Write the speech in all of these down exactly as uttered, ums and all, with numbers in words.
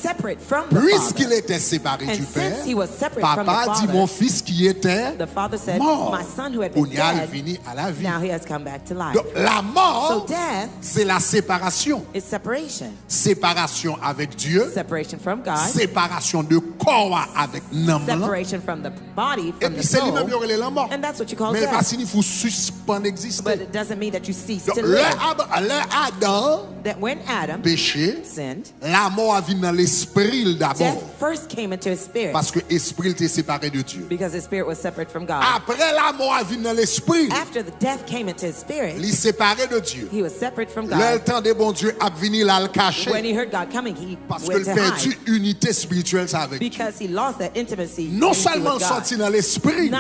separate from the Father. Puisqu'il était séparé du Père, Papa dit, mon fils qui était mort, kounye a l vini a la vi. Donk, lamò, se la separasyon. Separasyon avèk Dye, separasyon de kò a avèk nanm lan. Epi se li menm yo rele lanmò. Men l pa siyifi w sispann egziste. Donk, lè Adan peche, lamò a vin nan lespri l dabò. Paske espri l te separe de Dye. Apre lamò a vin nan lespri l, li separe de Dye. Lè l tande Bondye ap vini, l al kache. Paske l pèdi inite espirityèl sa avèk Dye. Non sèlman l sòti nan lespri l,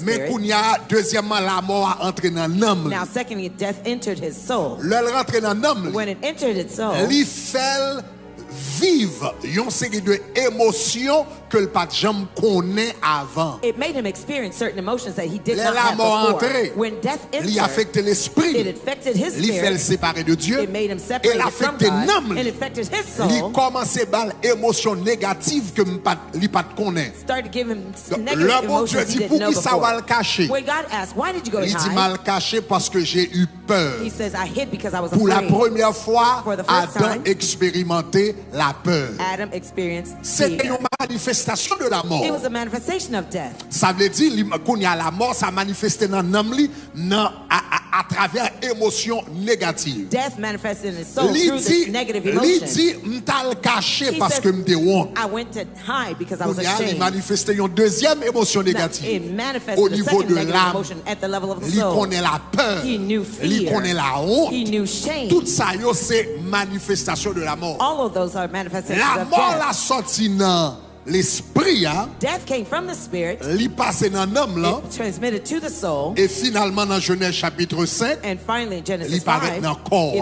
men kounye a, dezyèmman, lamò a antre nan nanm li. Lè l rantre nan nanm li, li fè l viv yon seri de emosyon ke l pa t janm konnen avan. Lè lamò antre, li afekte lespri l, li fè l separe de Dye, e l afekte nanm li. Li kòmanse ba l emosyon negatif ke m pa t, li pa t konnen. Donk, lè Bondye di, poukisa w al kache? Li di, m al kache paske j'ai eu peur. Pour la première fois, Adam expérimenté la peur. Se te yon manifestasyon de lamò. Sa vle di, li, kounye a, lamò sa manifeste nan nanm li, nan, a, a, atravè emosyon negatif. Li di, li di, m t al kache paske m te wont. Kounye a, li manifeste yon dezyèm emosyon negatif. O nivo de nanm, li konnen lapè, li konnen lawont. Tout sa yo se manifestasyon de lamò. Lamò la sòti nan lespri a, li pase nan nanm lan, e finalman nan Jenèz chapit senk, li parèt nan kò a.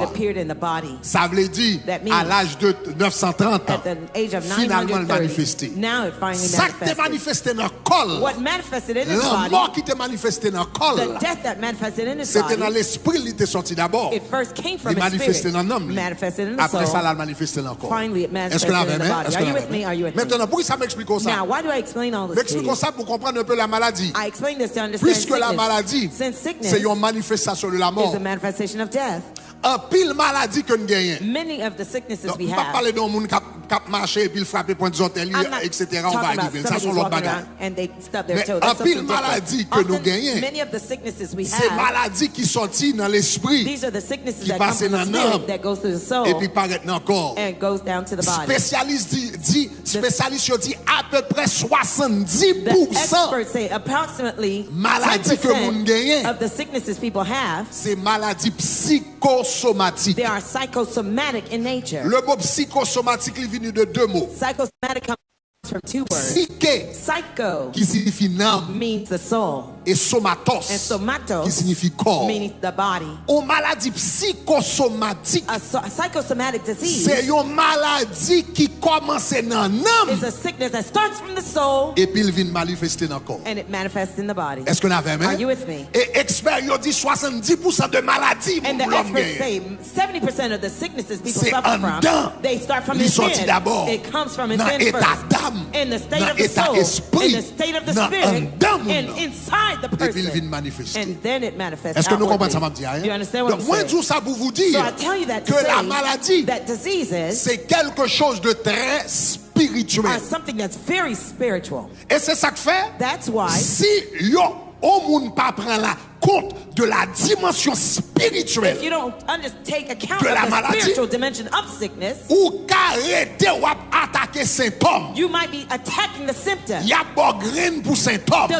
Sa vle di, a laj de nèf san trant an, finalman l manifeste. Sa k te manifeste nan kò l, lanmò ki te manifeste nan kò l la, se te nan lespri l li te sòti dabò. Li manifeste nan nanm li. Apre sa, l al manifeste nan kò. Èske n avè m? Èske n avè m? Mentnan, poukisa m eksplike w sa? M eksplike w sa pou w konprann enpe la maladi. Piske la maladi se yon manifestasyon de lamò. Anpil maladi ke n genyen. Donk, m p ap pale de yon moun k ap, k ap mache epi l frape pwent zòtèy li, etsetera, yon bagay ki vin. Sa se yon lòt bagay. Men anpil maladi ke nou genyen, se maladi ki sòti nan lespri, ki pase nan nanm, epi parèt nan kò. Spesyalis di, di, spesyalis yo di apeprè swasanndis pousan maladi ke moun genyen, se maladi psikosomatik. Le mo psikosomatik, li vini de de mo. Psyche, ki siyifi nanm, e somatos, ki siyifi kò. On maladi psikosomatik, se yon maladi ki kòmanse nan nanm, epi l vin manifeste nan kò. Èske n avè m? E ekspè yo di swasanndis pousan de maladi moun lòm genyen, se anndan li sòti dabò, nan eta dam, nan eta espri, nan anndan moun nan, epi l vin manifeste. Èske nou konprann sa m ap di a? Donk, mwen di w sa pou w di ke la maladi, se quelque chose de très spirituel. E se sa k fè, si yo, yon moun pa pran la kont de la dimension spirituelle de la maladie, ou ka rete w ap atake sentòm. Y ap ba w grenn pou sentòm.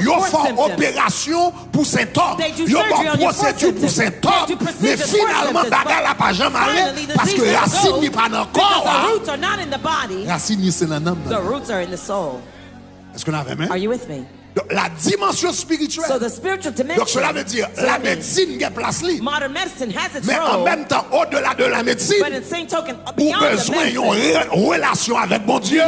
Yo fè w operasyon pou sentòm. Yo ba w pwosedi pou sentòm. Men finalman, bagay la pa janm ale paske rasin li pa nan kò a. Rasin li se nan nanm nan. Èske n avè m? Donk, la dimansyon espirityèl. Donk, sela vle di, lamedsin gen plas li. Men an menm tan, odela de lamedsin, ou bezwen yon re-, relasyon avèk Bondye,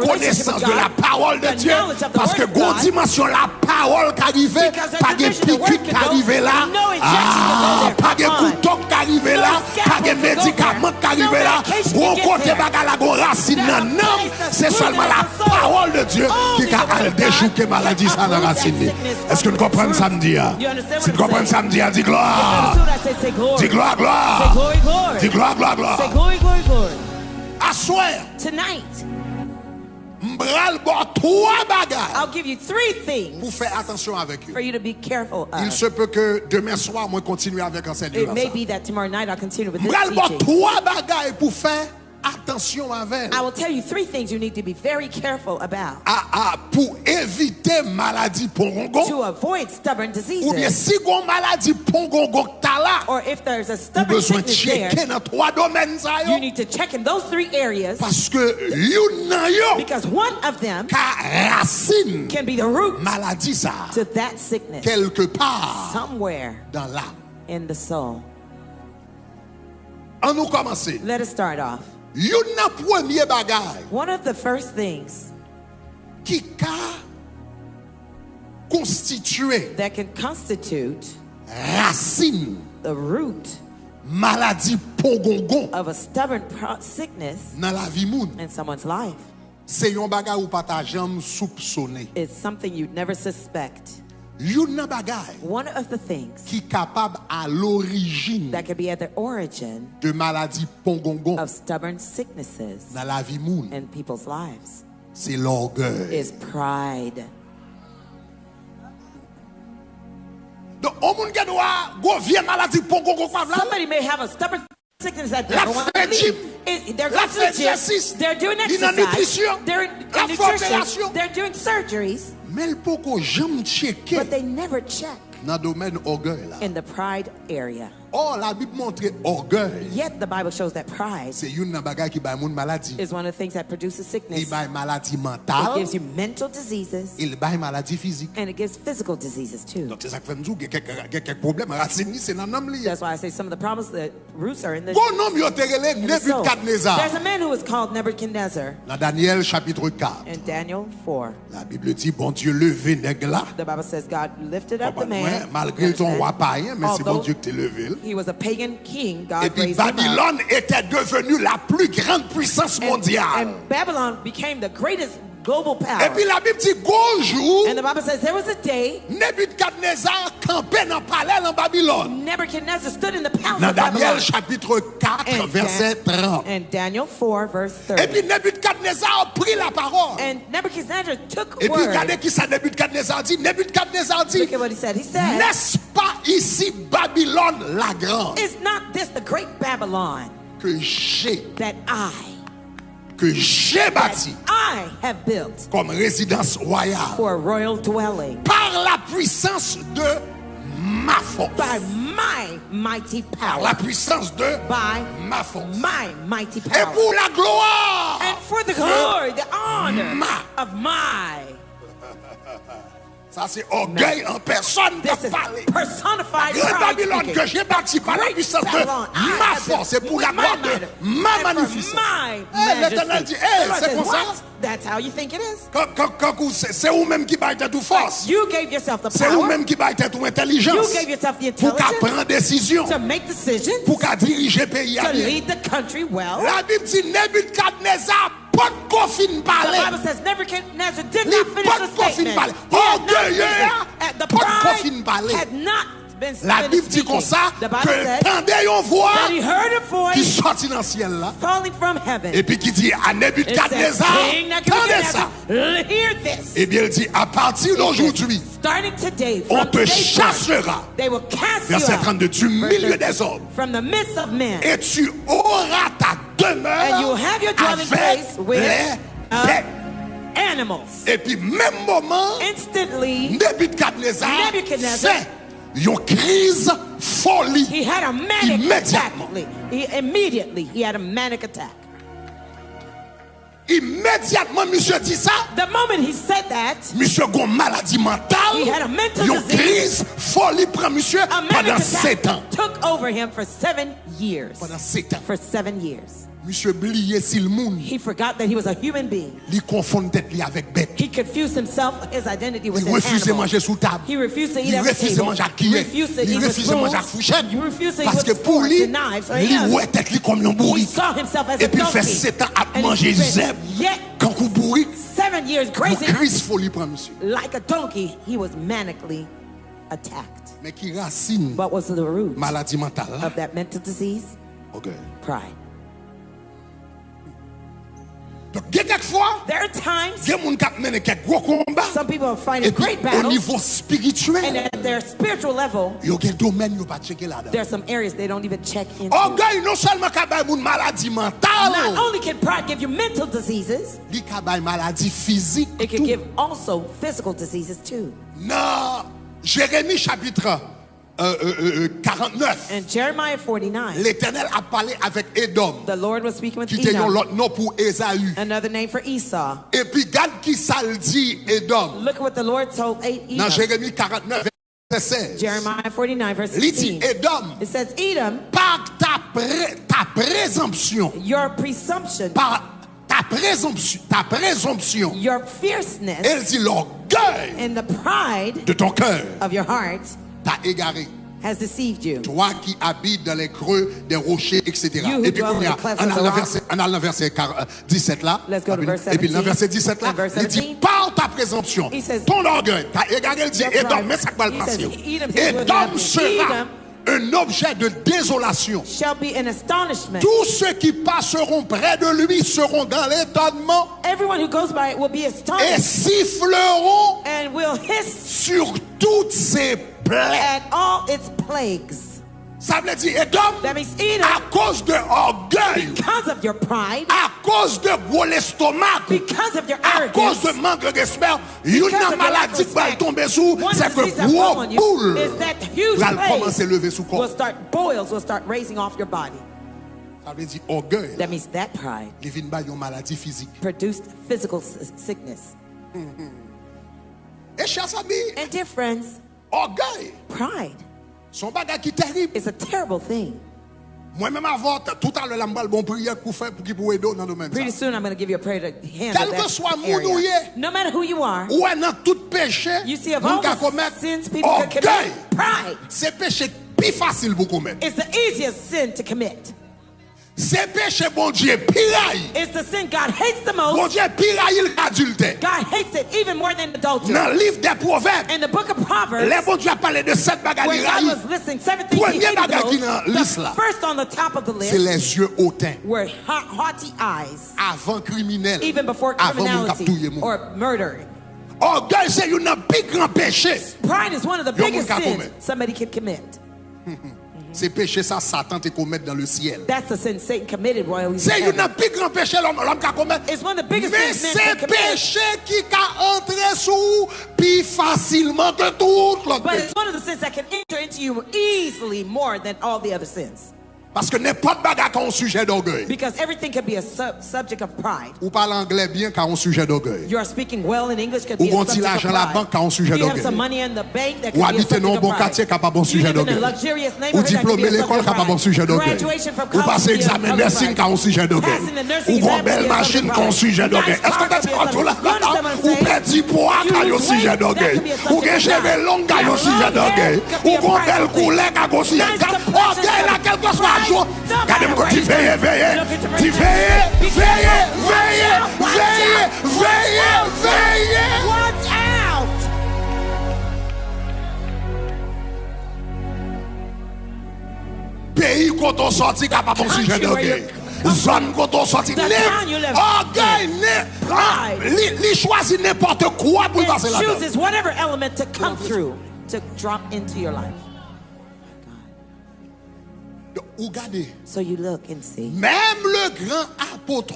konesans de la pawòl de Dye, paske gon dimansyon lapawòl k ka rive, pa gen pikik ka rive la, pa gen kouto k ka rive la, pa gen medikaman k ka rive la. Gon kote bagay la gon rasin nan nanm, se sèlman la parole de Dieu ki ka al dechouke maladi sa nan rasin li. Èske n konprann sa m di a? Si n konprann sa m di a, di glwa. Di glwa, glwa. Di glwa, glwa, glwa. Aswè, m pral ba w twa bagay pou fè atansyon avèk yo. Il se peut que demain soir, mwen kontinye avèk ansèyman sa. M pral ba w twa bagay pou fè atansyon avè l. A, a, pou evite maladi pongongon. Oubyen si gon maladi pongongon k ta la, ou bezwen tcheke nan twa domèn sa yo. Paske youn nan yo ka rasin maladi sa a, kèlkepa dan lam. An nou kòmanse. Youn nan premye bagay ki ka konstitye rasin maladi pongongon nan lavi moun. Se yon bagay ou pa ta janm soupsone youn nan bagay ki kapab alorijin de maladi pongongon nan lavi moun. Se lògèy. Donk, yon moun gen dwa gwo vye maladi pongongon k pa vle ale. L ap fè jim, l ap fè egzèsis, li nan nitrisyon, l ap fè operasyon. Men l poko janm tcheke nan domèn ògèy la. Ò, Labib montre ògèy se youn nan bagay ki bay moun maladi. Li bay maladi mantal, e li bay maladi fizik. Donk, se sa k fè m di w gen kèk, gen kèk pwoblèm, rasin li se nan nanm li ye. Gon nonm yo te rele Nebikadneza. Nan Danyèl chapit kat, Labib di Bondye leve nèg la. Konprann mwen, malgre l te yon wa payen, men se Bondye ki te leve l. Epi Babilòn était devenue la plus grande puissance mondiale. Epi Labib di gon jou, Nebikadneza kanpe nan palè nan Babilòn. Nan Danyèl chapit kat, vèsè trant. Epi Nebikadneza pri lapawòl. Epi gade kisa Nebikadneza di. Nebikadneza di, n'est-ce pas ici Babylone la grande que j'ai que j'ai bâti comme résidence royale par la puissance de ma force. Par la puissance de ma force. Et pour la gloire de ma. Sa se ògèy an pèsòn k ap pale. Grande Babylone que j'ai bâtie par la puissance de ma force et pour la gloire de ma magnificence. Letènèl di, e, se konsa? Kankou se ou menm ki bay tèt ou fòs. Se ou menm ki bay tèt ou entèlijans pou ka pran desizyon, pou ka dirije peyi a byen. Labib di Nebikadneza potko fin pale. Li potko fin pale. Ògeye a potko fin pale. Labib di konsa ke l tande yon vwa ki sòti nan syèl la epi ki di a Nebikadneza, tande sa. Ebyen, l di, à partir d'aujourd'hui, on te chassera, vèsè trannde, du milieu des hommes. Et tu auras ta demeure avec les bêtes. Epi menm moman, Nebikadneza fè yon kriz foli imedyatman. Imedyatman misye di sa, misye gon maladi mantal, yon kriz foli pran misye pandan setan. Pandan setan. Misye bliye si l moun. He forgot that he was a human being. Li konfonn tèt li avèk bèt. He confused himself, his identity with Li an refize animal. manje sou tab. He refused to eat Li at the refize table. manje ak kiyè. Refused to Li eat with refize manje ak spoons. fouchèt. He refused to eat with Paske pou forks li, and knives or li hands. Wè tèt li kòm yon He bourik. Saw himself as a Epi l fè donkey. Sèt an ap And he manje spent zèb yet kankou bourik. Seven years Pou grazing kriz foli pran misye. Like a donkey, he was manically attacked. Men ki rasin What was the root maladi mantal la? Of that mental disease? Ok. Pride. Donk, gen kèk fwa, There are times gen moun k ap mennen kèk gwo konba. Some people are fighting Epi, great o battles, nivo and espirityèl, at their spiritual level, yo gen domèn yo pa tcheke ladan. There's some areas they don't even check into. Ògèy non sèlman ka bay moun maladi mantal, Not only can pride give you mental diseases, li ka bay maladi fizik it can tou. Give also physical diseases too. Nan Jeremi chapit euh, euh, euh, euh, karantnèf, In Jeremiah forty-nine, Letènèl ap pale avèk Edòm, the Lord was speaking with ki te yon Edom, lòt non pou Ezaü. Another name for Esau. Epi gad ki sa l di Edòm Look at what the Lord told A- nan Edom. Jeremi karantnèf, vèsè sèz. Jeremiah forty-nine, verse Li di, sixteen. Edòm, It says, Edom, par ta, pré, ta présomption, your presumption, par ta présomption, ta présomption, your fierceness, el di l'orgueil and the pride de ton cœur of your heart t'a égaré. Has deceived you. Toi qui habites dans les creux des rochers, et cetera. You who Epi dwell in kounye the a, clefts ann of the al nan rock. Vèsè, ann al nan vèsè kar- euh, disèt la. Let's go to verse Epi nan seventeen. Vèsè disèt la, And verse li di, seventeen. Par ta présomption, He says, ton orgueil t'a égaré, li di, Your Edòm, pride. men sa k pral He pase says, yo. Edom, here's what's gonna Edom happen. sera Edom un objet de désolation. Shall be an astonishment. Tous ceux qui passeront près de lui seront dans l'étonnement Everyone who goes by it will be et astonished siffleront and will hiss sur toutes ses plaies. At all its plagues. Sa vle di, Edòm, That means Edom, akoz de ògèy, because of your pride, akoz de gwo lestomak, because of your akoz arrogance, de mank respè, youn because nan of your lack of maladi k pral respect, tonbe sou ou, one se ke disease that gwo fall on you boul is that huge pral plague kòmanse leve sou kò will w. Start, boils will start raising off your body. Sa vle di, ògèy la, That means that pride li vin bay yon maladi fizik. Produced physical s- sickness. E chè zanmi, And dear friends, ògèy pride se yon bagay ki terib. Is a terrible thing. Mwen menm avè w, toutalè la, m pral ba w priyè pou fè, pou ki pou ede w nan domèn sa. Pretty soon, I'm going to give you a prayer to handle that Kèlkeswa moun ou area. Ye, No matter who you are, ou wè nan tout peche you see of moun all ka the komèt, sins people could ògèy commit, pride se peche k pi fasil pou komèt. Is the easiest sin to commit. Se peche Bondye pi rayi. It's the sin God hates the most. Bondye pi rayi l k adiltè. God hates it even more than adultery. Nan liv dè Pwovèb, In the book of Proverbs, lè Bondye ap pale de sèt bagay where li God rayi, was listing seven things he premye hated the bagay ki nan most, lis the la, first on the top of the se list les yeux hautains. Were ha- haughty eyes, Avan kriminèl, even before avan moun k ap touye criminality moun. Or murdering. Ògèy se youn nan pi gran peche. Pride is one of the Yon moun biggest ka sins komèt. Somebody can commit. Se peche sa Satan te komèt dans le ciel. That's the sin Satan committed while he was Se in youn heaven. Nan pi gran peche lòm lòm ka komèt. It's one of the biggest Men sins men se can commit. Peche ki ka antre sou ou pi fasilman ke tout lòt But peche. It's one of the sins that can enter into you easily more than all the other sins. Paske nenpòt bagay ka yon sijè dògèy. Because everything can be a sub- subject of pride. Ou pale anglè byen, ka yon sijè dògèy. Your speaking well in English could Ou be gen a yon ti subject of lajan pride. Labank, ka yon sijè You have some dògèy. Money in the bank that Ou could be a abite nan subject yon of bon pride. Katye, ka pa bon You sijè live in a dògèy. luxurious Ou neighborhood that could diplome be a lekòl, subject ka pa bon of pride. Sijè dògèy. Graduation from Ou college pase could be a egzamen subject of mèsin, pride. ka yon sijè dògèy. Passing the nursing Ou gen exam yon bèl could be a machin, subject ka yon of sijè pride. dògèy. Nice Èske w ta car di could be a tantò subject la of pride. You understand what I'm ou saying? pèdi pwa, ka yon sijè dògèy. Ou gen cheve long, ka yon sijè dògèy. Ou gen yon bèl koulè, ka yon sijè dògèy. Ògèy la, kèlkeswa jou, gade m konn ti veye, veye, ti veye, veye, veye, veye, veye, veye. Watch out! Peyi kote w sòti ka pa bon sijè dògèy. Zòn kote w sòti, The town you live in. Ògèy, ne, Pride. Li, li chwazi nenpòt kwa pou l pase It ladan. Chooses whatever element to come through to drop into your life. Donk, ou gade, So you look and see. Menm le gran apot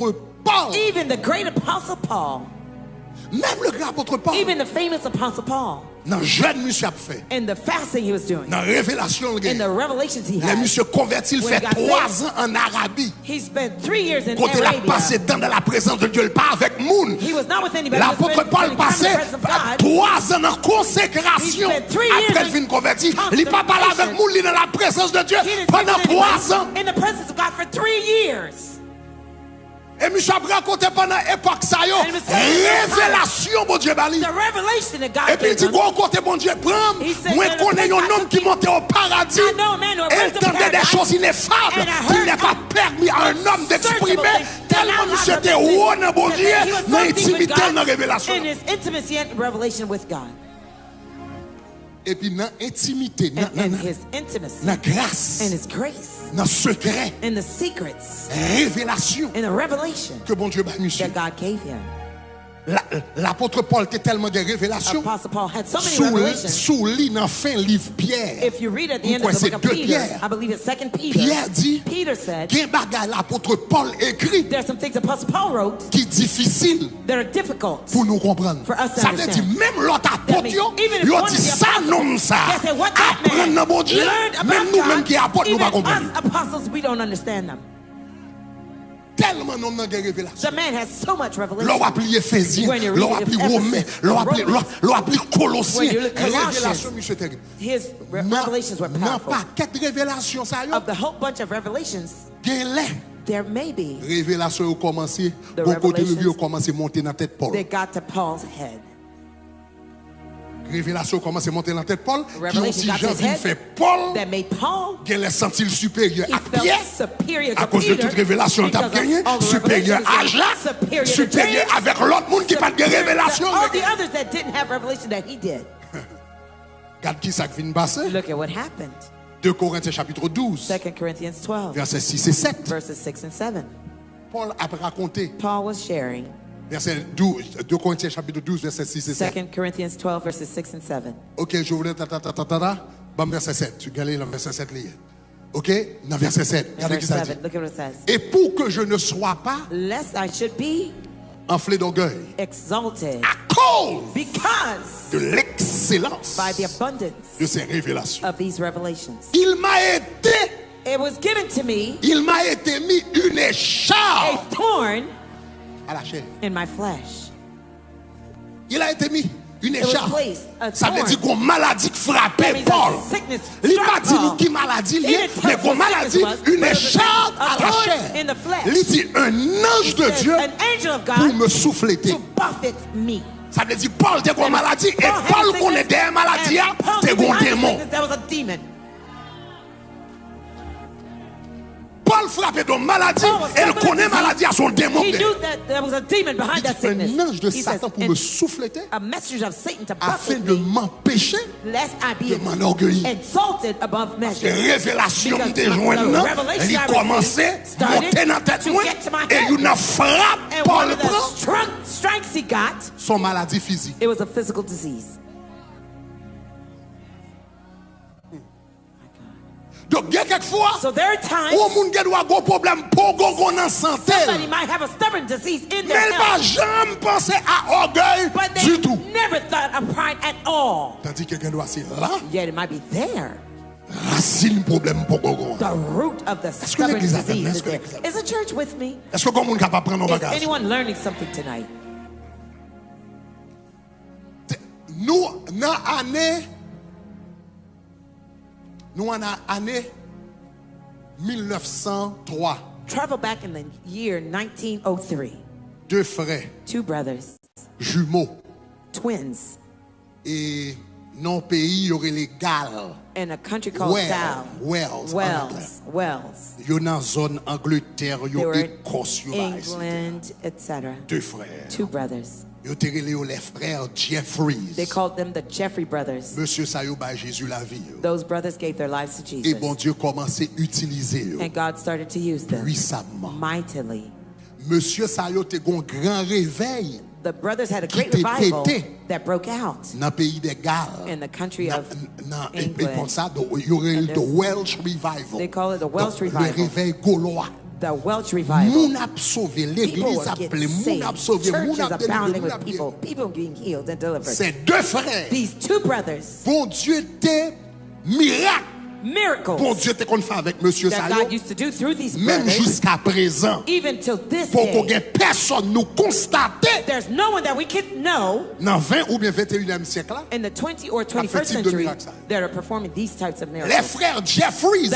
Pòl, Even the great apostle Paul, menm le gran apot Pòl, even the famous apostle Paul, nan jèn misye ap fè, in the fasting he was doing, nan revelasyon l in the gen, revelations he lè had, misye konvèti, l when fè he got twa saved, zan ann Arabi, he spent three years in kote l ap Arabia. Pase dan nan la prezans de Dye, l pa avèk moun. He was not with anybody. He was Lapot spending Pòl time in the pase presence of God. Twa zan nan konsekrasyon. He spent three years Apre l fin konvèti, li pa pale avèk moun, li nan la prezans de Dye pandan twa zan. In the presence of God for three years. E misye ap rakonte pandan epòk sa yo, revelasyon Bondye ba li. Epi l di, gon kote Bondye pran m, mwen konnen yon nonm ki monte o paradi, e l tande des choses ineffables qu'il n'est pas permis à un homme d'exprimer, tèlman misye te wo nan Bondye, nan entimite l, nan revelasyon. Epi nan entimite, nan, nan, nan, nan gras, nan sekrè, revelasyon ke Bondye bay misye. La- Lapot Pòl te tèlman gen revelasyon sou, sou li nan fen liv Pyè. M kwè se de Pyè. Pyè di, gen bagay Lapot Pòl ekri ki difisil pou nou konprann. Sa vle di, menm lòt apot yo, yo di sa nonm sa aprann nan Bondye, menm nou menm ki apot, nou pa konprann. Tèlman nonm nan gen revelasyon. Lè w ap li Efezyen, lè w ap li Women, lè w ap li, lè w ap li Kolosyen, revelasyon misye terib. Nan, nan pakèt revelasyon sa yo, gen lè revelasyon yo kòmanse, gon kote yo kòmanse monte nan tèt Pòl. Revelasyon kòmanse monte nan tèt Pòl, ki yon ti jan vin fè Pòl genlè santi l siperyè ak Pyè, akoz de tout revelasyon l t ap genyen, siperyè aj la, siperyè avèk lòt moun ki pa t gen revelasyon l te genyen. Gad ki sa k vin pase. De Korentyen chapit douz, vèsè sis e sèt. Pòl ap rakonte. Vèsè douz, de Korentyen chapit douz, vèsè sis e sèt. Ok, je voulais ta, ta, ta, ta, ta, ta. Ban m vèsè sèt. Gade nan vèsè sèt li ye. Ok, nan vèsè sèt. Gade ki sa di. Et pour que je ne sois pas enflé d'orgueil à cause de l'excellence de ces révélations. Il m'a été, il m'a été mis une écharpe à la chair. Il a été mis une écharpe. Sa vle di gon maladi k frape Pòl. Li pa di nou ki maladi li ye, men gon maladi, une écharpe à la chair. Li di, un ange de Dieu pour me souffleter. Sa vle di Pòl te gon maladi, e Pòl konnen dèyè maladi a te gon demon. Pòl frape de yon maladi, e l konnen maladi a se yon demon k dèyè. Li di, un ange de Satan pour me souffleter, afin de m'empêcher de m'enorgueillir. Paske revelasyon m te jwenn nan, li kòmanse monte nan tèt mwen, e youn nan frap Pòl pran, se yon maladi fizik. Donk, gen kèk fwa, yon moun gen dwa gon pwoblèm pogongon nan sante l, men l pa janm panse a ògèy ditou. Tandike gen dwa se la rasin pwoblèm pogongon an. Èske legliz avè m? Èske legliz avè m? Èske gon moun k ap aprann yon bagay? Nou nan ane Nou an a- ane mil nèf san twa. Travel back in the year nineteen oh three. De frè. Two brothers. Jimo. Twins. E nan yon peyi yo rele Gal. In a country called Gal. Wales, Wales, an anglè. Wales. Yo nan zòn Angletè, yo Ekòs, yo bagay, etsetera. They were in England, et cetera. De frè. Two brothers. Yo te rele yo les frères Jeffries. They called them the Jeffrey brothers. Mesye sa yo bay Jezi lavi yo. Those brothers gave their lives to Jesus. E Bondye kòmanse itilize yo. And God started to use them mightily. Pwisamman. Mesye sa yo te gon gran revèy ki te pete nan peyi de Gal, nan, nan epòk sa, yo rele l the Welsh Revival. Donk, le revèy golwa. Moun ap sove, legliz ap plen, moun ap sove, moun ap delivre, moun ap geri. Se de frè Bondye te mirak Bondye te konn fè avèk mesye sa yo, menm jiska prezan, poko gen pèsonn nou konstate nan ven oubyen venteyinyèm syèk la k ap fè tip de mirak sa yo. Les frères Jeffries,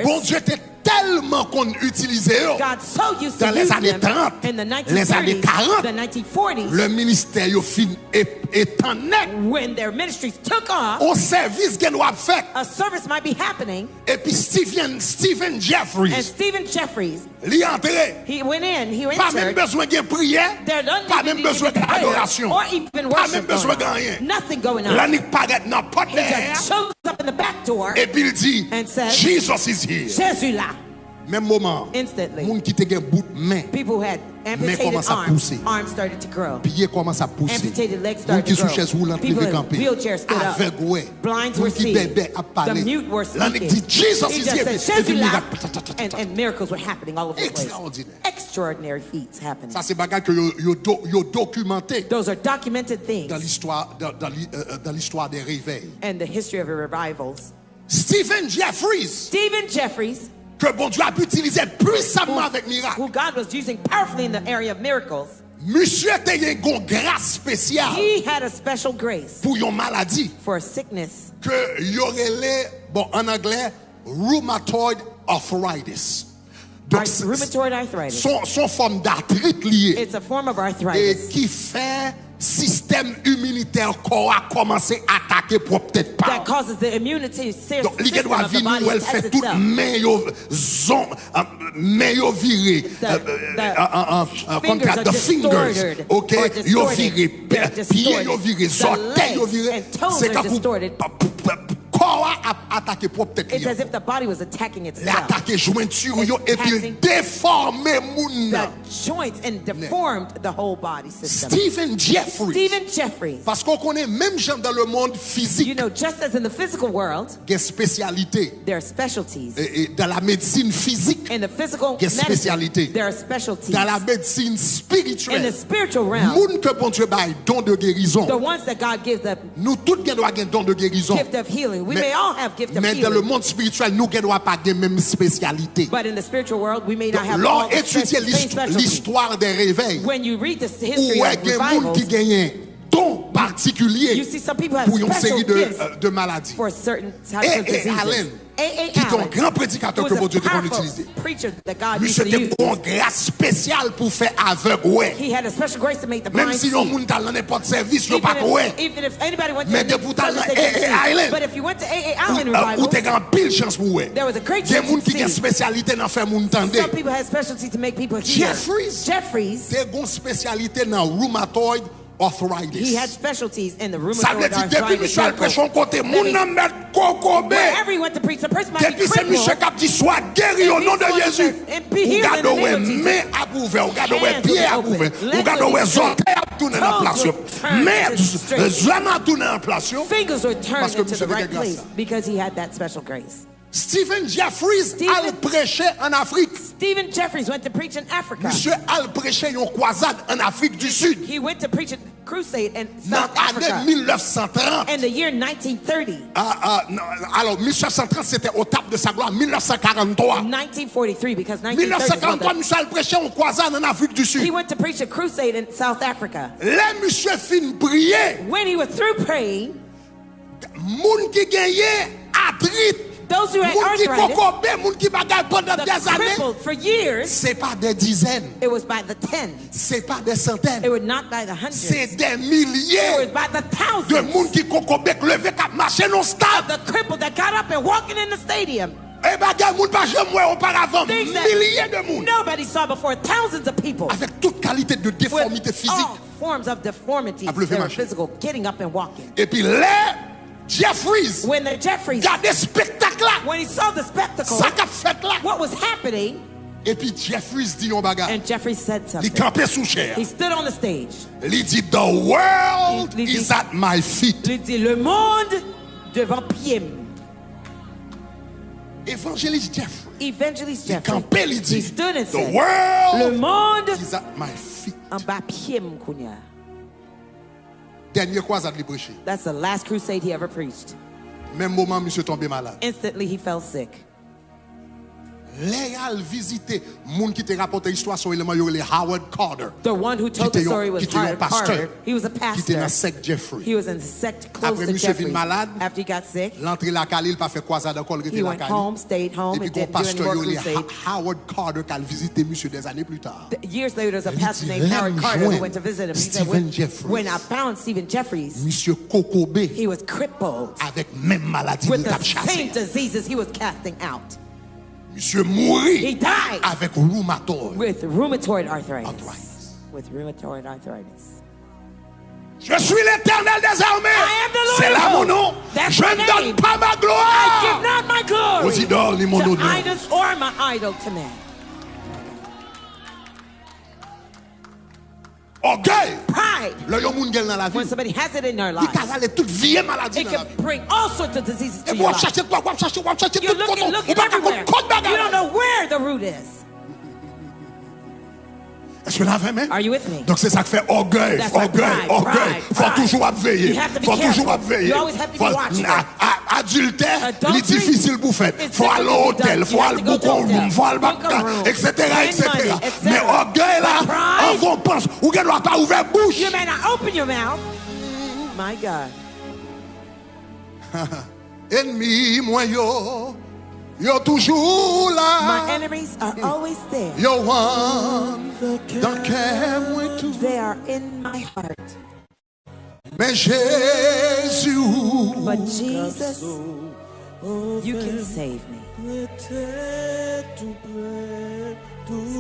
Bondye te tèlman konn itilize yo, God so used to dans les use années them trente, in the les années nineteen thirties, quarante, the nineteen forties, lè ministè yo fin ep- etan nèt, when their ministries took off, on sèvis gen dwa ap fèt. A service might be happening, Epi Stephen, Stephen and Jeffries, Stephen Jeffries, li antre. He went in, he Pa menm entered. Bezwen gen priyè, There doesn't pa need menm to be Bezwen any gen prayer adorasyon, or even pa worship menm Bezwen going gen on. Anyen. Nothing going on. Lè nèg parèt nan pòt He dèyè just a, shows up in the back door epi l di, and says, Jesus is here. Jésus là. Menm moman an, Instantly. Moun ki te gen bout men, People had men amputated kòmanse ap arms. Pouse. Arms started to grow. Pye kòmanse ap pouse. Amputated legs Moun started ki to sou grow. Chèz woulant People leve in kanpe. Wheelchairs stood up. Avèg wè. Blinds were Moun ki seeing. bèbè ap The pale. mute were Lè nèg speaking. Di Jesus He is just here. Said, Epi Jésus là. Mirak. And, and miracles were happening all over the place. Ekstraòdinè. Extraordinary feats happening. Sa se bagay ke yo, yo, do, yo dokimante. Those are documented things. Dans l'histoire, dans, dans, euh, dans l'histoire des réveils. And the history of the revivals. Stephen Jeffries. Stephen Jeffries. Ke Bondye ap itilize pwisamman avèk mirak. Who God was using powerfully in the area of miracles. Misye te gen yon gras espesyal. He had a special grace. Pou yon maladi. For a sickness. Ke yo rele, bon, an anglè, rheumatoid arthritis. Ar- rheumatoid arthritis. Son, son fòm datrit li ye. It's a form of arthritis. E ki fè sistèm iminitè kò a kòmanse atake pwòp tèt pa. That causes the immunity system Donk, li gen dwa of the vini body wè l fè tout men yo zon, men yo vire. The, the Konn sa, the fingers, ok, yo vire. Pye yo vire, zòtèy yo vire. Se kankou kò a ap atake pwòp tèt li. It's as if the body was attacking Li atake jwenti yo epi l defòme moun nan. Joints and deformed the whole body system. Stephen Jeffries. Stephen Jeffries. Paske w konnen, menm jan dans le monde physique, you know, just as in the physical world, gen espesyalite. There are specialties. E, e, dans la médecine physique, in the physical gen espesyalite. There are specialties. Dans la médecine spirituelle, in the spiritual realm, moun ke Bondye bay don de guérison, the ones that God gives them, nou tout gen dwa gen don de guérisons. Gift of healing. We may all have gift of Men dans le healing. Monde spirituel, nou gen dwa pa gen menm espesyalite. But in the spiritual world, we may not Donk, have lè all w etidye the same specialty. L'histoire des réveils, When you read the history ou wè of gen moun ki revivals, genyen don patikilye you see some people have pou yon special seri de, gifts euh, de maladi. For certain types of A A diseases. Allen, A A ki te yon Allen, gran predikatè who ke was a Bondye te konn powerful itilize. Preacher that God used Misye to te use. Pran yon gras espesyal pou fè avèg wè. He had a special grace to make the Menm blind si yon see. Moun t al nan nenpòt sèvis, yo pa t Even wè. if, even if anybody went to Men the depi w t al nan service, they A A didn't see. Island, But if you went to A A Island ou, ou te revivals, gen anpil chans pou w wè. There was a great Gen chance moun to ki gen see. Espesyalite nan fè moun tande. Some people had specialty to make people hear. Jeffries Jeffries te gen yon espesyalite nan rheumatoid arthritis. He had specialties in the Sa vle rheumatoid di, depi arthritis. Misye al preche yon kote, moun nan mèt kokobe. Wherever he went to preach, the person might be Depi se Misye crippled. K ap di, "Swa geri o non de Jezi," And be ou healed in gade the wè name of Jesus. Men ap ouvè, ou gade wè Hands will pye be ap open. Ouvè, ou Legs gade will be wè straight. Zòtèy ap tounen nan Toes plas yo. will turn Men into straight. Zòtèy ap tounen nan plas yo. Fingers will turn Paske into Misye the te right gen gras place la. Because he had that special grace. Stephen Jeffries Stephen- al preche an Afrik. Stephen Jeffries went to preach in Africa. Misye al preche yon kwazad an Afrik di Sid. He went to preach a crusade in Nan South Africa. Ane mil nèf san trant. In the year nineteen thirty. Ah, ah, non, alò, mil nèf san trant se te au top de sa gloire, mil nèf san karant twa. Nineteen forty-three, because nineteen thirty is when Mil nèf san karant twa, the, Misye al preche yon kwazad an Afrik di he Sid. Went to preach a crusade in South Africa. Lè Misye fin priye, When he was through praying, moun ki genyen atrit, those who had moun ki arthritis, kokobe, moun ki bagay pandan the dèzane, crippled for years, se pa de dizèn, it was by the tens. Se pa de santèn. It was not by the hundreds. Se de milye It was by the de thousands. Moun ki kokobe, k leve, k ap mache nan stad. The crippled that got up and walking in the stadium. E bagay moun pa janm wè oparavan. Things that Milye de moun. Nobody saw before. Thousands of people. Avèk tout kalite de defòmite With fizik. All forms of deformities. Ap leve They were mache. Physical, getting up and walking. Epi lè Jeffries When the Jeffries, gade espektak la, when he saw the spectacle, sa k ap fèt la, what was happening, epi Jeffries di yon bagay. And Jeffries said Li something. Kanpe sou chè a. He stood on the stage. Li di, "The world Li, li di, is at my feet." Li di, le monde devan pye m. Evangelist Jeffries Evangelist li Jeffries. Kanpe, li di, He stood and "The said, world le monde is at my feet." Anba pye m kounye a. Dènye kwazad li preche. That's the last crusade he ever preached. Menm moman misye tonbe malad. Instantly he fell sick. Lè y al vizite, moun ki te rapòte istwa se yon eleman yo rele Howard Carter, The one who ki told te the yon, story was ki te yon Howard pastè, Carter. He was a ki te nan pastor. Sèk Jeffrey. He was in the sect close Apre to misye fin Jeffrey's. Malad, After he got sick, l antre lakay li, l pa fè kwazad ankò, l rete he went lakay li. Home, stayed home, Epi and gon didn't do pastè any yo more rele Ha- crusade. Howard Carter k al vizite misye dèzane pli ta. Th- Years later, there's a Li pastor di, named lè Howard m Carter who jwenn went to visit him. He said, Stephen when, Jeffries, when I found Stephen Jeffries, misye kokobe he was crippled avèk menm maladi with li t the ap chase same a. Diseases he was casting out. Misye mouri He died avèk rheumatoid with rheumatoid arthritis. Arthritis. With rheumatoid arthritis. Je suis l'Éternel des armées. I am the Lord Se of la mon hosts. Nom. That's Je my ne donne name. Pas ma I gloire give not my glory aux idoles ni mon to honneur. Idols or my idol to man. Ògèy! Pride. Lè yon moun gen l nan lavi, When somebody has it in their li ka lives, rale tout vye maladi it nan can lavi. Bring all sorts of diseases to Epi your w ap life. Chache, w ap chache, w ap chache You're tout kote, looking, ou looking pa ka konn everywhere. Kot bagay You la don't ye. Know where the root is. Èske n avè m? Are you with me? Donk se sa k fè ògèy, That's why ògèy, pride, ògèy. Pride, Fò pride. Toujou w ap veye. You have to be Fò toujou w ap careful. Veye. You Always have to be Fò watchful. A- a- Adiltè, li Adultery difisil pou fèt. Is Fò al nan difficult to otèl, do. Fò You al have to go book to yon hotel, woum, fò al book a baka, a room, eksetera, spend money, eksetera. Etsetera. Men ògèy la, But pride, anvan w panse, ou gen dwa pa ouvè bouch. You may not open your mouth. My God. Ènmi mwen yo, yo toujou la. My enemies are always there. Yo andan kè mwen tou. They are in my heart. Men Jezi ou But Jesus, you can save me.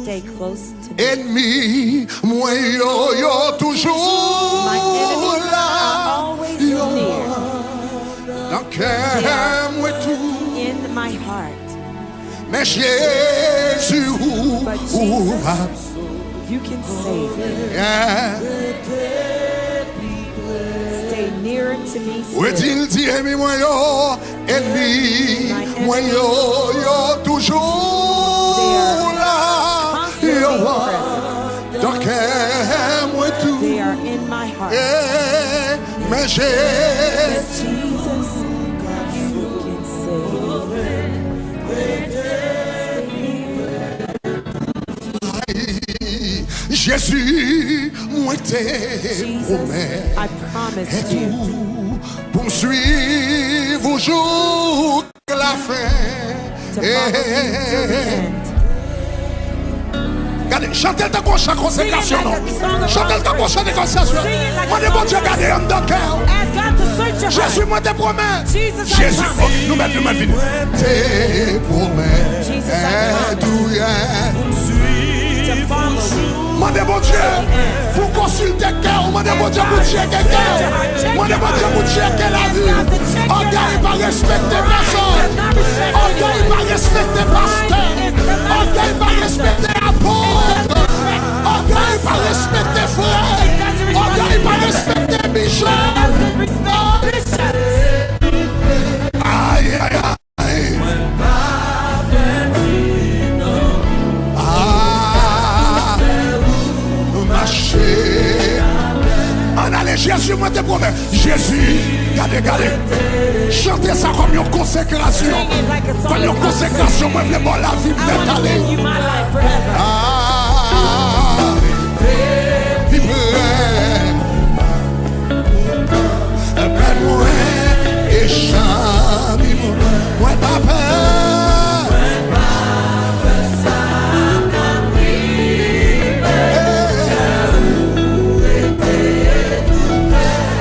Stay close to me. Ènmi mwen yo, yo toujou la. My enemies are always near. Yo andan kè mwen tou. They are in my heart. Men Jezi ou, But ou va Jesus, you can save me. Yeah. Stay nearer to me still. Wè di l di ènmi mwen yo, ènmi mwen yo, yo toujou la. Yo andan kè mwen tou. They are in my heart. Eh, men Jezi. Jesus, you can save. Jezi, mwen te pwomèt Jesus, I promised you pou m swiv ou jouk lafen. To follow you till the end. Gade, chante l tankou yon chan konsekrasyon, non. Chante l tankou yon chan konsekrasyon. Mande Bondye gade anndan kè w. Ask God to search your heart. Jezi, mwen te pwomèt. Jesus, I Jezi, promised. Oh, nou mèt, nou mèt vini. Te pwomèt. Jesus, I promised. To follow you. Mande Bondye pou konsilte kè w. Mande Bondye pou tcheke kè w. Mande Bondye pou tcheke lavi w. Ògèy pa respekte pèsonn. Ògèy pa respekte pastè. Ògèy pa respekte apot. Ògèy pa respekte frè. Ògèy pa respekte bishop. Ay, ay, ay. Ah, mache. Ann ale, Jezi, mwen te pwomèt. Jezi, gade, gade. Chante sa kòm yon konsekrasyon. Kòm yon konsekrasyon, mwen vle ba w lavi m nèt ale. Ah, li prè. Pèn mwen e chami mwen, mwen pa pè.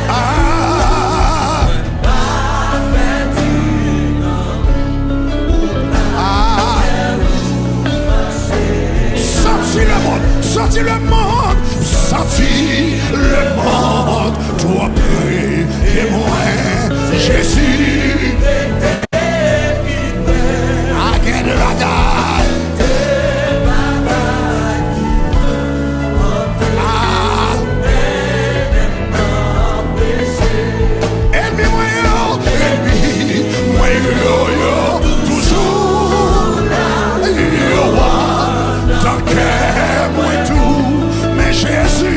Ah, ah. Santi lemonn, santi lemonn, santi lemonn twò pre de mwen, Jezi. I get it, I got it. Ah. Ènmi mwen yo, ènmi mwen yo, yo toujou la. Yo andan kè mwen tou, men Jezi.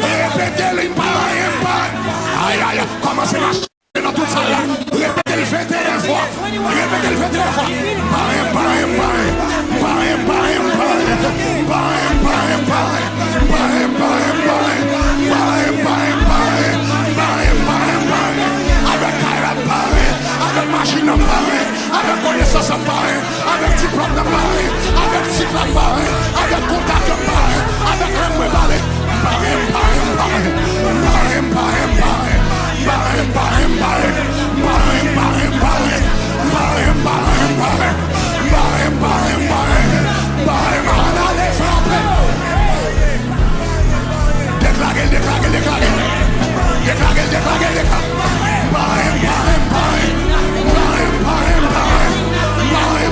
Repete l, m pa anyen, m pa anyen. Ay, ay, ay, kòmanse mache nan tout sal la. Repete l venteyen fwa. Repete l venteyen fwa. M pa anyen, m pa anyen, m pa anyen. M pa anyen, m pa anyen, m pa anyen. M pa anyen, m pa anyen, m pa anyen. M pa anyen, m pa anyen, m pa anyen. M pa anyen, m pa anyen, m pa anyen. M pa anyen, m pa anyen, m pa anyen. Avèk kay la, m pa anyen. Avèk machin nan, m pa anyen. Avèk konesans, m pa anyen. Avèk diplòm nan, m pa anyen. Avèk tit la, m pa anyen. Avèk kontak yo, m pa anyen. Avèk lang mwen pale, m pa anyen, m pa anyen, m pa anyen. M pa anyen, m pa anyen, m pa anyen. M pa anyen, m pa anyen, m pa anyen. M pa anyen, m pa anyen, m pa anyen. M pa anyen, m pa anyen, m pa anyen. M pa anyen, m pa anyen. Ale, ale, frape. Deklare l, deklare l, deklare l. Deklare l, deklare l, deklare l. M pa anyen, m pa anyen, m pa anyen. M pa anyen, m pa anyen, m pa anyen. M pa anyen,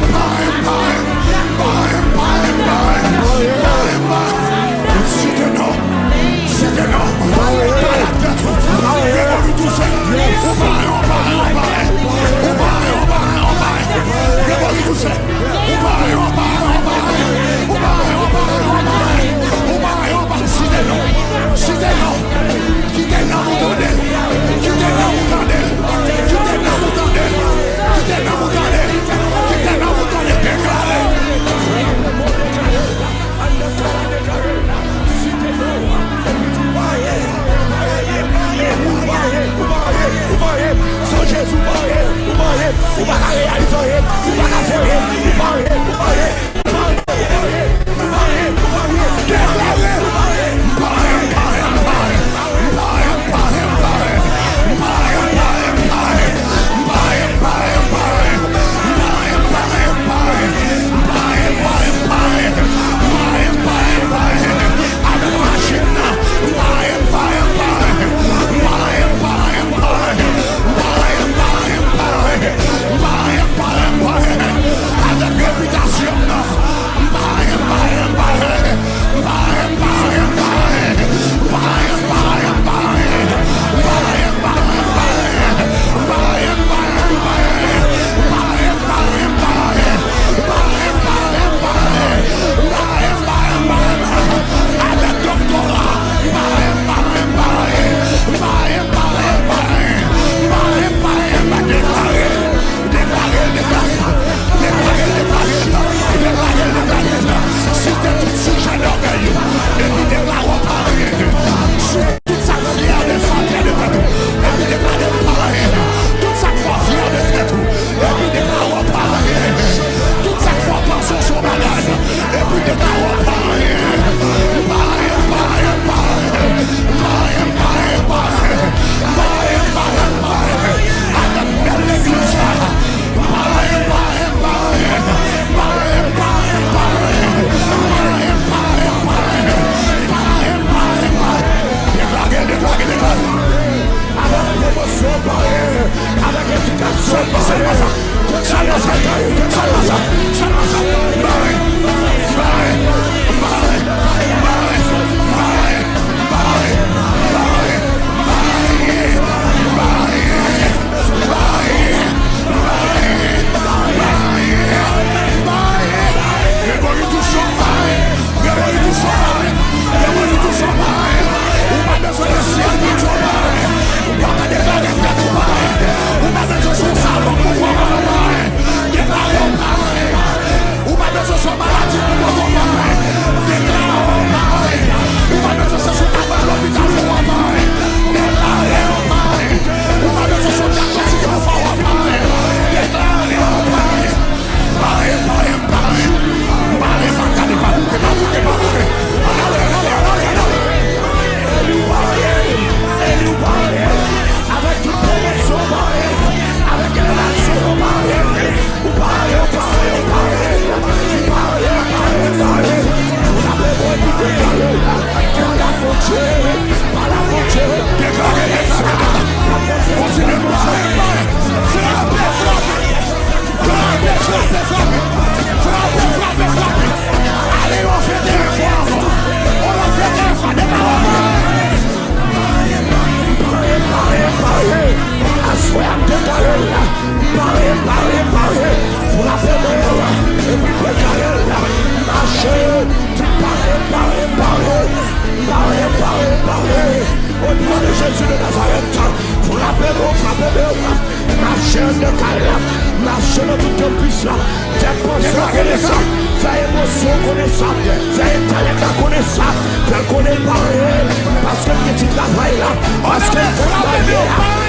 Plis la, fè panse w konesan, fè emosyon w konesan, fè entelèk la konesan, fè l konnen l pa anyen, paske l gen ti travay la, paske l fè bagay la,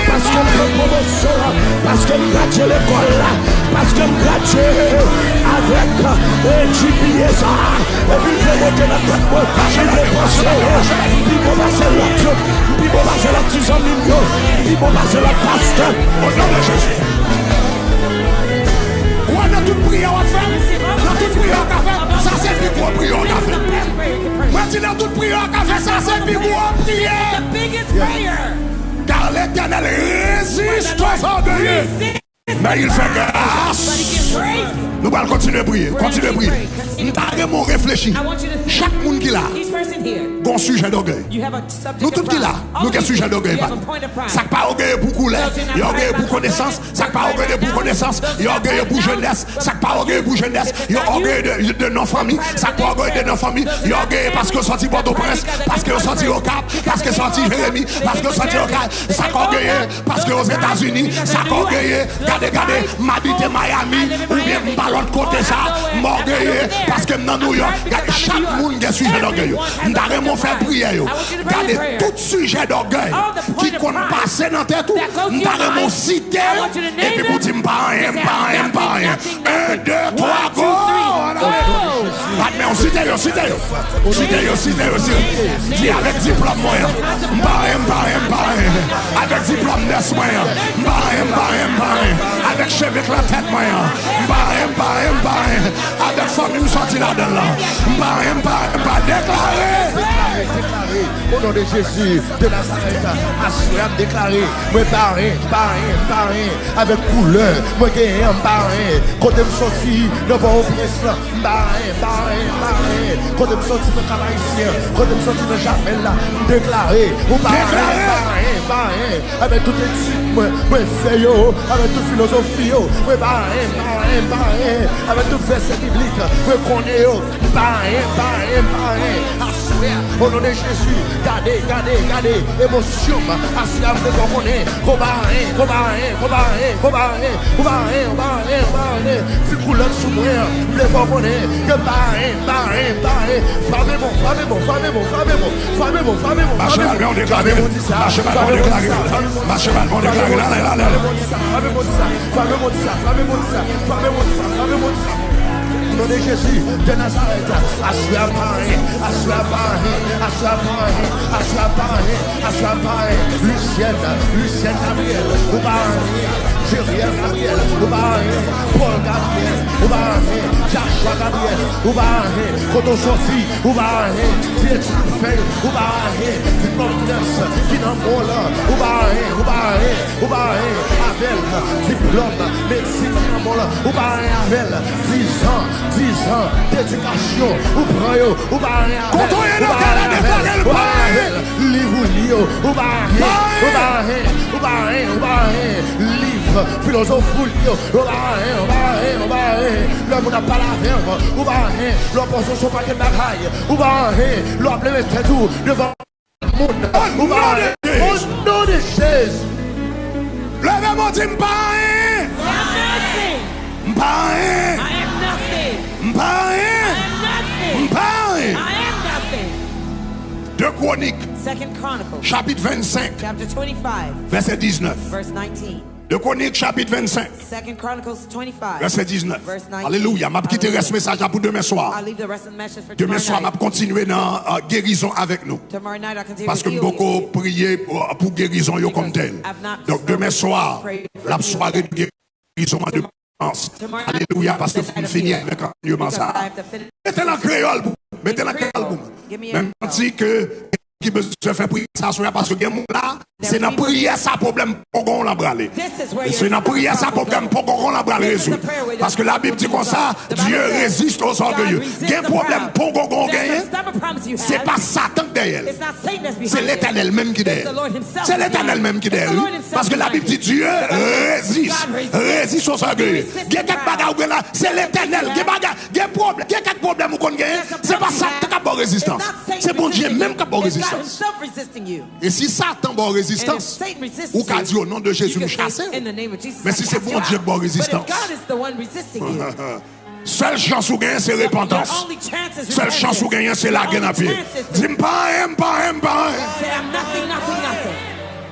paske l pran pwomosyon an, paske l gradye lekòl la, paske l gradye avèk, eh, G P A sa a, epi l vle monte nan tèt mwen, li vle panse, eh, m pi bon pase lòt yo, m pi bon pase lòt ti zanmi m yo, m pi bon pase lòt pastè. O non de Jezi. Ou wè nan tout priyè w ap fè, nan tout priyè w ka fè, sa se pi gwo priyè w ka fè. Mwen di nan tout priyè w ka fè, sa se pi gwo priyè. Car l'Éternel résiste aux orgueilleux, mais il fait grâce. Nou pral kontinye priye, kontinye priye. M ta renmen w reflechi. Chak moun ki la, gon sijè dògèy. Nou tout ki la, nou gen sijè dògèy pa nou. Sa k pa ògeye pou koulè, yo ògeye pou konesans. Sa k pa ògeye pou konesans, yo ògeye pou jenès. Sa k pa ògeye pou jenès, yo ògeye de, de non fanmi. Sa k pa ògeye de non fanmi, yo ògeye paske yo sòti Pòtoprens, paske yo sòti Okap, paske yo sòti Jeremi, paske yo sòti Okay. Sa k ògeye paske Ozetazini, sa k ògeye, gade, gade, m abite Miami, oubyen m pa lòt kote sa, m ògeye paske m nan New York. Gade, chak moun gen sijè dògèy yo. M ta renmen w fè priyè yo. Gade tout sijè dògèy ki konn pase nan tèt ou, m ta renmen w site yo, epi pou di m pa anyen, m pa anyen, m pa anyen. En, de, twa, go! Bat men w, site yo, site yo. Site yo, site yo, site yo. Di avèk diplòm mwen an. M pa anyen, m pa anyen, m pa anyen. Avèk diplòm nès mwen an. M pa anyen, m pa anyen, m pa anyen. Avèk cheve k nan tèt mwen an. M pa anyen, m pa anyen, m pa anyen. Avèk fanmi m sòti ladan l lan. M pa anyen, m pa anyen, m pa deklare. Deklare, deklare. O non de Jezi de Nazarèt, aswè a m deklare, mwen pa anyen, pa anyen, pa anyen. Avèk koulè mwen genyen an, m pa anyen. Kote m sòti nan Pòtoprens lan, m pa anyen, pa anyen, pa anyen. Kote m sòti nan Kap Ayisyen an, kote m sòti nan Jamèl la, m deklare, ou pa anyen, pa anyen, pa anyen. Avèk tout etid mwen, mwen fè yo, avèk tout filozofi yo, mwen pa anyen, pa anyen, pa anyen. Avèk tout vèsè biblik mwen konnen yo, m pa anyen, m pa anyen, m pa anyen. Aswè a, o non de Jezi, gade, gade, gade emosyon m. Aswè a, m vle fè w konnen ke w pa anyen, ke w pa anyen, ke w pa anyen, ke w pa anyen, ou pa anyen, ou pa anyen, ou pa anyen. Ti koulè sou mwen an, m vle fè w konnen ke m pa anyen, m pa anyen, m pa anyen. Frape bon, frape bon, frape bon, frape bon, frape bon, frape bon, frape bon. Mache malbè, w deklare. Frape bon di sa, frape bon di sa, frape bon di sa. Mache malbè, w deklare. Lale, lale, lale. Frape bon di sa, frape bon di sa, frape bon di sa, frape bon di sa, frape bon di sa. O non de Jezi de Nazarèt, aswè a m pa anyen, aswè a m pa anyen, aswè a m pa anyen, aswè a m pa anyen, aswè a m pa anyen. Lucienne, Lucienne Gabriel, ou pa anyen. Jeriel Gabriel, ou pa anyen. Paul Gabriel, ou pa anyen. Joshua Gabriel, ou pa anyen. Kote w sòti, ou pa anyen. Ti etid ou fè yo, ou pa anyen. Diplòm nès ki nan men w lan, ou pa anyen, ou pa anyen. Ou pa anyen avè l. Diplòm medsin ki nan men w lan, ou pa anyen avè l. Dizan, dizan dedikasyon, ou pran yo, ou pa anyen avè l. Kote w ye nan kè la, deklare l pa anyen. Liv ou li yo, ou pa anyen, ou pa anyen, ou pa anyen, ou pa anyen. Liv filozofi ou li yo, ou pa anyen, ou pa anyen, ou pa anyen. Lè moun ap pale avè w, ou pa anyen. Lè w poze sou yon pakèt bagay, ou pa anyen. Lè w ap leve tèt ou devan moun, ou pa anyen. O non de Jezi. Leve men w, di, m pa anyen. M pa anyen. M pa anyen. M pa anyen. De Kwonik, chapit vennsenk, vèsè diznèf. De Kwonik, chapit vennsenk, vèsè diznèf. Alelouya. M ap kite rès mesaj la pou demen swa. Demen swa, m ap kontinye nan, euh, gerizon avèk nou. Paske m poko priye pou, pou gerizon yo kòm tèl. Donk, demen swa, l ap sware de gerizon an de pwisans. Alelouya, paske fò m fini avèk ansèyman sa a. Mete l an kreyòl pou mwen. Mete l an kreyòl pou mwen. Men m santi ke ki bezwen fè priyè sa aswè a, paske gen moun la, se nan priyè sa pwoblèm poko w lan prale. Se nan priyè sa pwoblèm poko w lan pral rezoud. Paske Labib di konsa, Dieu résiste aux orgueilleux. Gen pwoblèm poko w genyen, se pa Satan k dèyè l. Se Letènèl menm ki dèyè l. Se Letènèl menm ki dèyè l, wi. Paske Labib di, Dieu résiste, résiste aux orgueilleux. Gen kèk bagay ou gen la, se Letènèl. Gen bagay, gen pwoblèm, gen kèk pwoblèm ou konn genyen, se pa Satan k ap ba w Rezistans. Se Bondye menm k ap ba w rezistans. E si Satan ba w rezistans, ou ka di, "O non de Jezi, m chase l." Men si se Bondye k ba w rezistans, sèl chans ou genyen se repantans. Sèl chans ou genyen se lage nan pye. Di, "M pa anyen, m pa anyen, m pa anyen."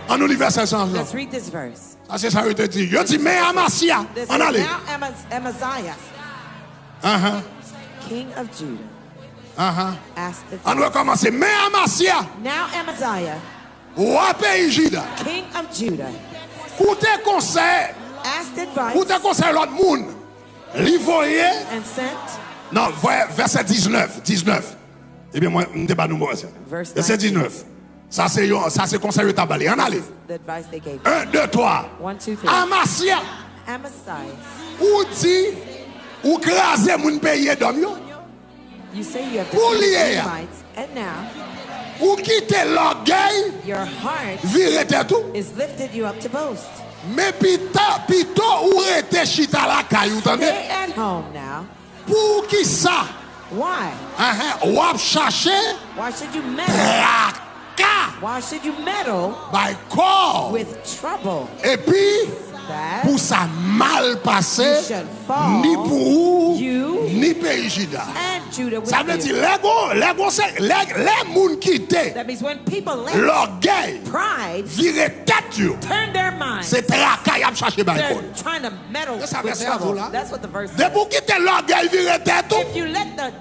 Ann nou li vèsè sa ankò. Sa se sa yo te di. Yo di, "Men Amasia, ann ale." Anhan. Anhan. Ann rekòmanse. Men Amasia, wa peyi Jida, koute konsèy, koute konsèy lòt moun. Li voye. Non, vè-, vèsè diznèf, diznèf. Ebyen, mwen, m te ba nou vèsè. Vèsè diznèf. Sa se yon, sa se konsèy yo ta ba li. Ann ale. En, de, twa. Amasia, ou di ou kraze moun peyi Edòm yo. Pou li ye a, ou kite lògèy vire tèt ou. Men pita, pito ou rete chita lakay ou, tande. Poukisa w ap chache traka bay kò w, epi pou sa mal pase ni pou ou ni peyi Jida? Sa vle di, lè gon, lè gon se, lè, lè moun kite lògèy vire tèt yo, se traka y ap chache bay kò yo. Se sa vèsè a di w la. Depi w kite lògèy vire tèt ou,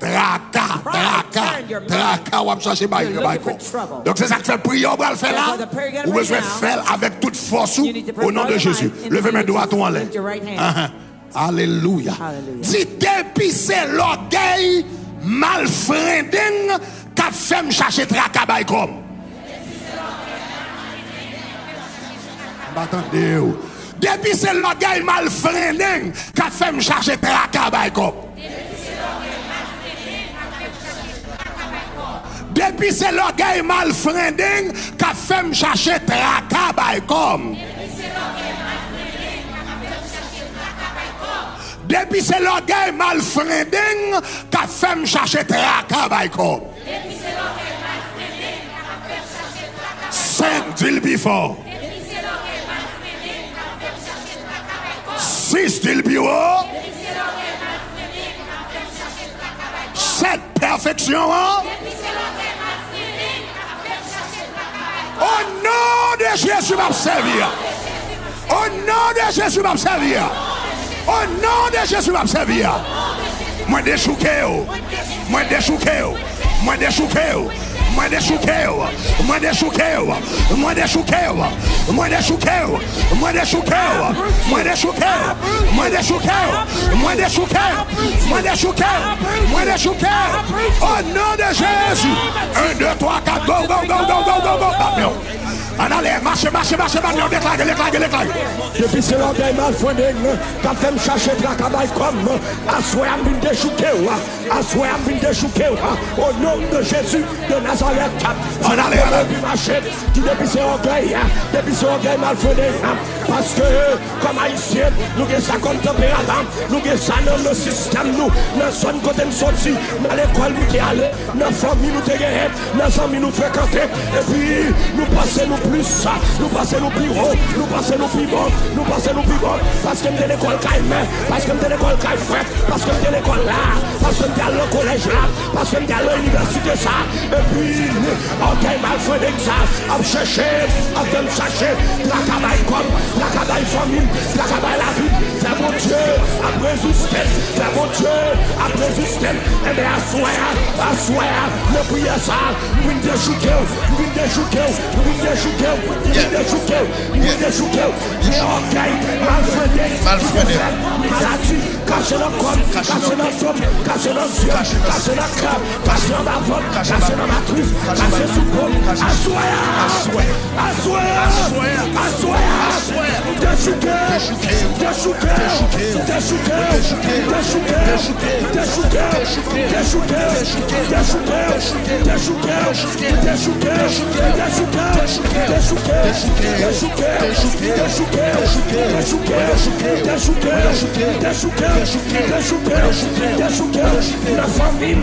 traka, traka, traka w ap chache bay, bay kò. Donk, se sa k fè priyè w pral fè la, ou bezwen fè l avèk tout fòs ou, o non de Jezi. Leve men dwat ou anlè. Anhan. Alelouya. Di, "Depi se lògèy malfrendeng k ap fè m chache traka bay kò m." M pa tande w. Depi se lògèy malfrendeng k ap fè m chache traka bay kò m. Depi se lògèy malfrendeng k ap fè m chache traka bay kò m. Depi se lògèy malfrendeng k ap fè m chache traka bay kò m. Senk, di l pi fò. Sis, di l pi wo. Sèt, pèfeksyon an. O non de Jezi m ap sèvi a. O non de Jezi m ap sèvi a. O non de Jezi m ap sèvi a. Mwen dechouke w. Mwen dechouke w. Mwen dechouke w. Mwen dechouke w. Mwen dechouke w. Mwen dechouke w. Mwen dechouke w. Mwen dechouke w. Mwen dechouke w. Mwen dechouke w. Mwen dechouke w. Mwen dechouke w. Mwen dechouke w. O non de Jezi. En, de, twa, kat, go, go, go. Bat men w. Ann ale, mache, mache, mache, bat men w. Deklare, deklare, deklare. Depi se lògèy malfrendeng k ap fè m chache traka bay kò m, aswè a m vin dechouke w. Aswè a m vin dechouke w. O non de Jezi de Nazarèt. Ann ale, ann ale. Depi mache, di depi se ògèy, depi se ògèy malfrendeng. Paske, kòm Ayisyen, nou gen sa kòm tanperaman, nou gen sa nan, nan sistèm nou, nan zòn kote n soti, nan lekòl nou te ale, nan fanmi nou te genyen, nan zanmi nou frekante, epi nou panse nou plis, nou panse nou pi wo, nou panse nou pi bon, nou panse nou pi bon, paske m te lekòl kay mè, paske m te lekòl kay frè, paske m te lekòl la, paske m te al nan kolèj la, paske m te al nan inivèsite sa, epi ògèy malfrendeng sa ap chèche, ap fè m chache traka bay kò m, traka bay fanmi m, traka bay lavi m. Fè Bondye ap reziste m, fè Bondye ap reziste m. Enben, aswè a, aswè a, nan priyè sa, m vin dechouke w, m vin dechouke w, m vin dechouke w, m vin dechouke w, m vin dechouke w. Gen ògèy malfrendeng ki te fè m maladi, kache nan kò m, kache nan do m, kache nan zye m, kache nan kè m, kache anba vant, kache nan matris, kache sou po m. Aswè a, aswè a, aswè a, m dechouke, m dechouke, m dechouke, m dechouke, Nan fanmi m,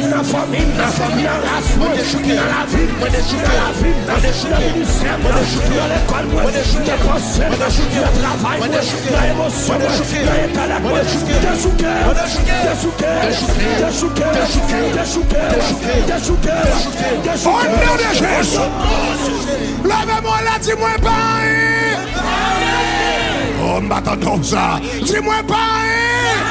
nan fanmi m, nan ras mwen, nan lavi m, nan lavi m, nan ministè mwen, nan lekòl mwen, nan panse mwen, nan travay mwen, nan emosyon mwen, nan entelèk mwen, te sou kè, te sou kè, te sou kè, te sou kè, te sou kè, te sou kè. O non de Jezi. Leve men w la, di mwen pa anyen. Oh, m pa tande w sa. Di mwen pa anyen.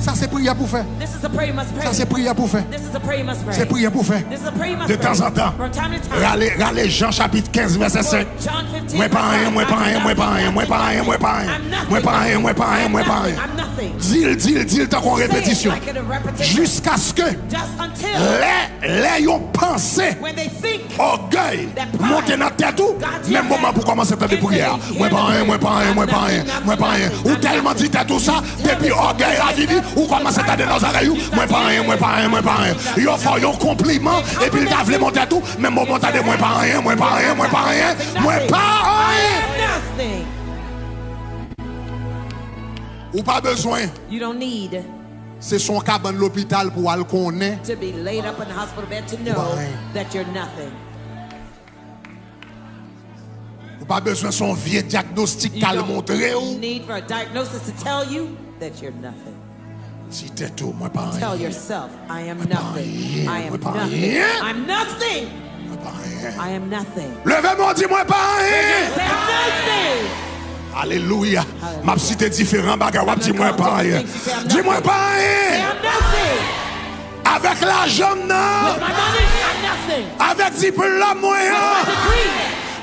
Sa se priyè pou fè. This is the prayer you must pray. Sa se priyè pou fè. This is the prayer you must pray. Se priyè pou fè. This is the prayer you must pray. De tanzantan, from time to time, rale, rale Jan chapit kenz vèsè senk. John fifteen, verse five. Mwen pa anyen, mwen pa anyen, mwen pa anyen, mwen pa anyen, mwen pa anyen. I'm nothing. Mwen pa anyen, mwen pa anyen, mwen pa anyen. I'm nothing. Di l, di l, di l tankou yon repetisyon. Say it like a repetition. Jiskaske, just until, lè, lè yon panse, when they think, ògèy, that pride, monte nan tèt ou, God's, menm moman pou kòmanse tande priyè a. Mwen pa anyen, mwen pa anyen, mwen pa anyen, mwen pa anyen. Ou tèlman di tèt ou sa, depi ògèy la vini, ou kòmanse tande nan zòrèy ou, mwen pa anyen, mwen pa anyen, mwen pa anyen. Yo fè w yon konpliman, epi l ta vle monte tèt ou, menm moman w tande mwen pa anyen, mwen pa anyen, mwen pa anyen, mwen pa anyen. I am nothing. Ou pa bezwen. You don't need, se sou yon kabann lopital pou w al konnen, to be laid up in the hospital bed to know, ou pa anyen, that you're nothing. Ou pa bezwen se yon vye dyagnostik k al montre w. You don't need for a diagnosis to tell you that you're nothing. Di tèt ou, mwen pa anyen. Tell yourself, I am nothing. Mwen pa anyen, mwen pa anyen. I'm nothing. Mwen pa anyen. I am nothing. Leve men w, di mwen pa anyen. Raise your hand, say, I'm nothing. Alelouya. Hallelujah. M ap site diferan bagay, w ap di mwen pa anyen. Di mwen pa anyen. Say, I'm nothing. Avèk lajan m nan. With my money, I'm nothing. Avèk diplòm mwen an. With my degree.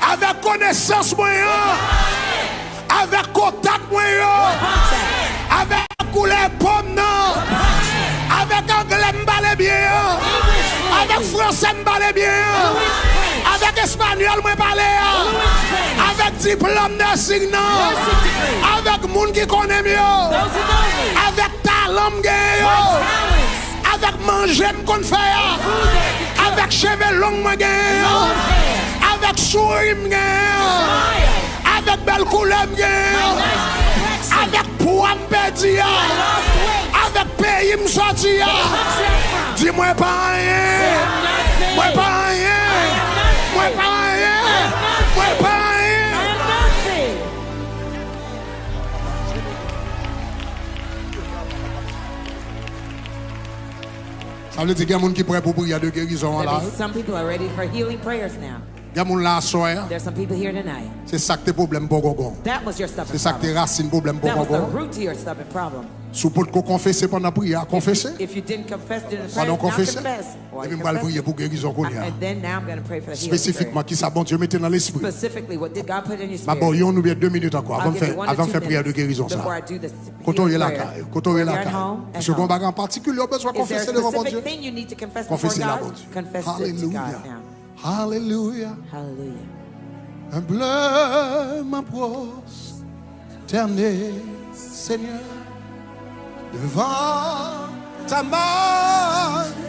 Avèk konesans mwen an. With my knowledge. Avèk kontak mwen yo. With contacts. Avèk koulè po m nan. With my skin. Avèk anglè m pale byen an. English fluently. Avèk fransè m pale byen an. Fluent French. Avèk espanyòl mwen pale a. Fluent Spanish. Avèk diplòm nursing nan. Nursing degree. Avèk moun ki konnen m yo. Those who know me. Avèk talan m genyen yo. My talents. Avèk manje m konn fè a. Food that I can cook. Avèk cheve long mwen genyen yo. Long hair. Avèk souri m genyen yo. Smile. Avèk bèl koulè m genyen yo. My nice complexion. Avèk pwa m pèdi a. My lost weight. Avèk peyi m sòti a. The country I'm from. Di mwen pa anyen. Say I'm nothing. Mwen pa anyen. I am nothing. Mwen pa anyen. I am nothing. Mwen pa anyen. I am nothing. Sa vle di gen moun ki prè pou priyè de gerizon an la. That means some people are ready for healing prayers now. Gen moun la aswè a. There's some people here tonight. Se sa k te pwoblèm pogongon. That was your stubborn problem. Se sa k te rasin pwoblèm pogongon. That was the root to your stubborn problem. Si w potko konfese pandan priyè a, konfese. If you, if you didn't confess during the prayer, now confess. Pandan w konfese, epi m pral priye pou gerizon koulye a. And then now I'm gonna pray for the healing prayer. Espesifikman, kisa Bondye mete nan lespri w. Specifically, what did God put in your spirit? M ap ba w youn oubyen de minit ankò avan m fè, avan m fè priyè de gerizon sa. I'll give you one or two minutes before I do this. Kote w ye lakay? Kote w ye lakay? Wherever you're at home, at home. Èske gen yon bagay an patikilye w bezwen konfese devan Bondye? Is there a specific thing you need to confess before God? Konfese la, Bondye. Confess it to God now. Alelouya. Hallelujah. Hallelujah. Enbleman pwostène, Senyè, devan ta majeste.